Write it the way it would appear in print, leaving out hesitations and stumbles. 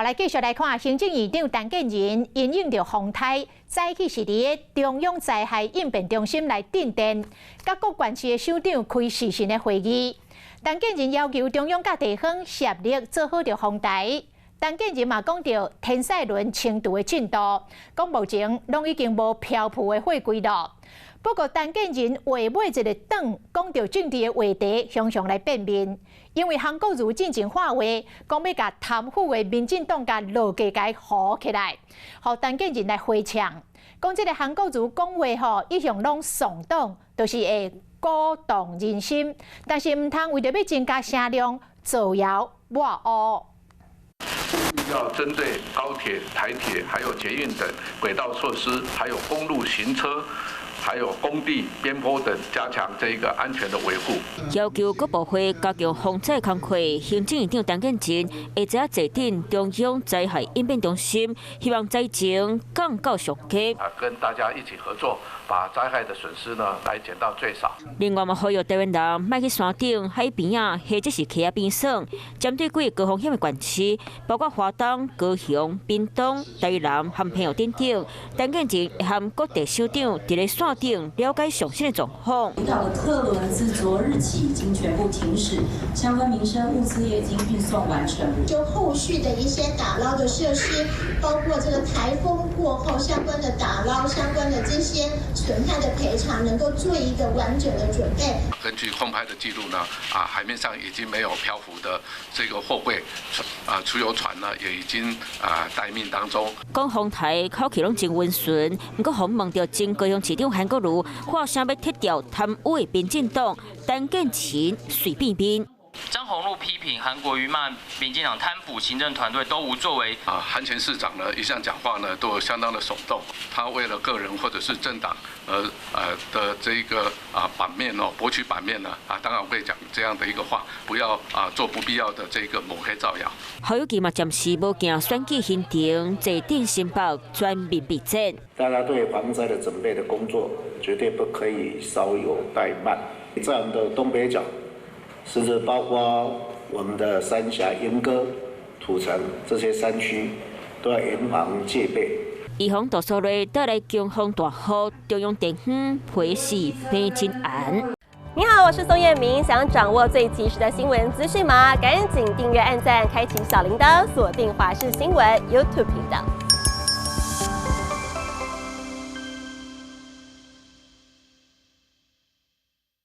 來繼續來看行政院長陳建仁因應著風颱，早起是佇个中央災害應變中心來鎮電，佮各縣市的首長開視訊的會議。陳建仁要求中央佮地方協力做好著風台。陳建仁嘛講著天使輪清除的進度，講目前攏已經無漂浮的貨櫃囉。不過陳建仁話尾一个轉，講著政治的話題，常常來變面。因為韓國瑜進前喊話，講欲共貪腐的民進黨共落地共扶起來，予陳建仁來回嗆，講這个韓國瑜講話吼，一向攏聳動，就是會鼓動人心，但是毋通為著欲增加聲量，造謠抹烏。要針對高鐵、台鐵、還有捷運等軌道設施，還有公路行車，還有工地邊坡等，加強這一個安全的維護。要求各部會加強防災工課。行政院長陳建仁下晝坐鎮中央災害應變中心，希望災情降到上低。啊，跟大家一起合作，把災害的損失呢來減到最少。另外嘛，呼籲台灣人莫去山頂、海邊仔，或者是溪仔邊耍。針對幾个高風險的縣市，包括花東、高雄、屏東、台南和澎湖等等，陳建仁和各地首長佇咧線頂了解上新的狀況。離島的客輪自昨日起已經全部停駛，相關民生物資也已經運送完成。就後續的一些打撈的設施，包括這個颱風過後相關的打撈、相關的這些損害的賠償，能夠做一個完整的準備。根據空拍的記錄呢，啊，海面上已經沒有漂浮的這個貨櫃，啊，儲油船呢也已經啊待命當中。講風台口氣攏真溫順，毋過訪問著前高雄市長韓國瑜，喊聲欲撤掉貪污的民進黨，陳建仁隨變面。張宏陸批評韓國瑜罵民進黨貪腐行政團隊都無作為。啊，韓前市長呢一向講話呢都相當的聳動，他為了個人或者是政黨而的這一個啊版面哦，博取版面呢啊，當然會講這樣的一個話，不要啊做不必要的這個抹黑造謠。侯友宜嘛暫時無行選舉行程，坐鎮新北全面備戰。大家對防災的準備的工作絕對不可以稍有怠慢，在我們的東北角，甚至包括我們的三峽、鶯歌、土城這些山區，都要嚴防戒備。預防杜蘇芮帶來強風大雨，中央電網皮時變真絚。你好，我是宋燕明，想掌握最及時的新聞資訊嗎？趕緊訂閱、按讚、開啟小鈴鐺，鎖定華視新聞 YouTube 頻道。